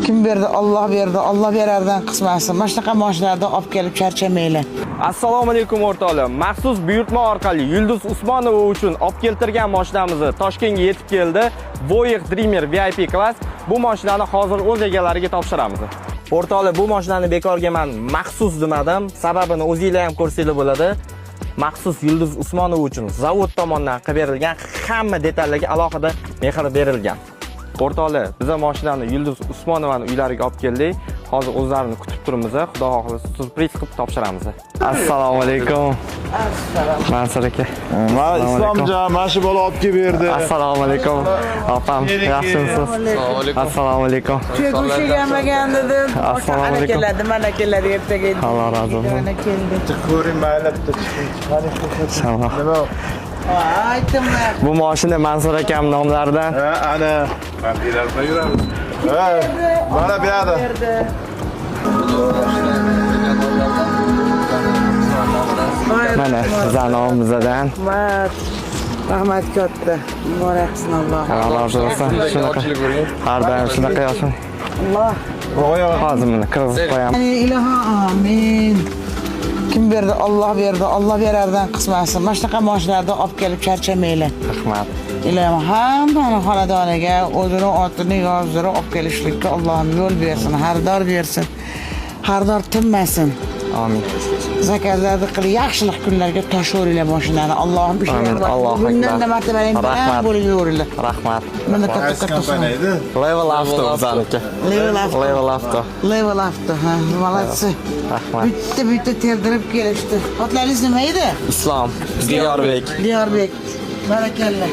Kim berdi? Alloh berdi. Alloh berardan qismasin. Mana shunaqa mashinalarda olib kelib charchamanglar. Assalomu alaykum, o'rtoqlar. Maxsus buyurtma orqali Yulduz Usmonova uchun olib keltirgan mashinamizni Toshkentga yetib keldi. Voyix Dreamer VIP class. Bu mashinani hozir o'z egalariga topshiramiz. O'rtoqlar, bu mashinani bekorga man maxsus demadim. Sababini o'zinglar ham ko'rsanglar bo'ladi. Maxsus Yulduz Usmonova uchun zavod tomonidan qilib berilgan, hamma detallarga alohida mehr berilgan. O'rtoqlar, biza mashinani Yulduz Usmonovani uylariga olib keldik. Hozir o'zlarini kutib turibmiz. Xudo xohlasa, syurpriz qilib topshiramiz. Assalomu alaykum. Mansur aka. Mana Islomjon, mana shu bola olib kelib berdi. Assalomu alaykum. Opam, yaxshimisiz? Assalomu alaykum. Tuya kelmagan dedim. Assalomu Ana alaykum. keladi, mana keladi ertaga. Alloh rozi bo'lsin. Mana keldi. Ko'ring, mayli, bitta chiqing. Qani Salom. Nima? Aytdim. Bu mashina Mansur akam nomlaridan. Ha, ana. Ha, mana bu yoqda. Mana zanomizdan. Rahmat. Rahmat katta. Muborak qilsin Alloh. Alloh rozi bo'lsin. Shunaqa har doim shunaqa yoshing. Alloh. Hozir buni kirgizib qo'yamiz. Ilohi amin. Kim berdi? Alloh berdi. Alloh berardan qismasin. Mana shunaqa mashinalarda olib kelib charchamanglar. Rahmat. Ilohim hammani xonadoniga o'zini otini yozdirib olib kelishlikka Allohim yo'l bersin, xaridor bersin. Xaridor tinmasin. Amin. Zakazlarni qilib yaxshilik kunlarga toshaveringlar mashinani. Allohim Amin. Allohu Bundan da akbar. martabalang baland Rahmat. bo'lib yuraveringlar. Rahmat. Mana katta Qaysi katta kompaniya edi? Level Auto bizaniki. Level Auto. Level Auto. Level Auto, ha, молодцы. Rahmat. Bitta bitta terdirib kelishdi. Otlaringiz nima edi? Islom, Diyorbek. Diyorbek. Barakalla.